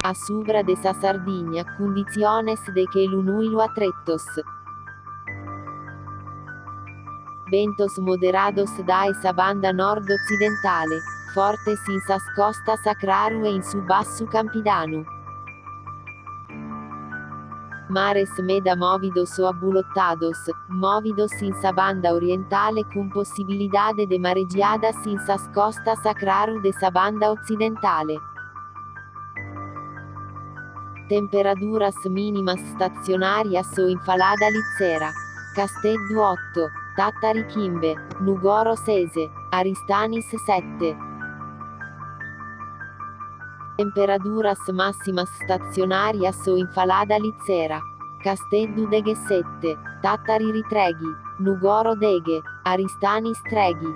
A subra de sa Sardigna, cunditziones de chelu nùilu a tretos. Bentos moderados dae sa banda nord-otzidentale, fortes in sas costas a craru e in su Bassu Campidanu. Mares meda mòvidos o abbulotados, mòvidos in sa banda orientale cun possibilidade de maregiadas in sas costas a craru de sa banda otzidentale. Temperaduras mìnimas statzionàrias o in falada lizera. Casteddu oto, Tàtari chimbe, Nùgoro ses, Aristanis sete. Temperaduras màssimas statzionàrias o in falada lizera. Casteddu deghessete, Tàtari treghi, Nùgoro deghe, Aristanis treghi.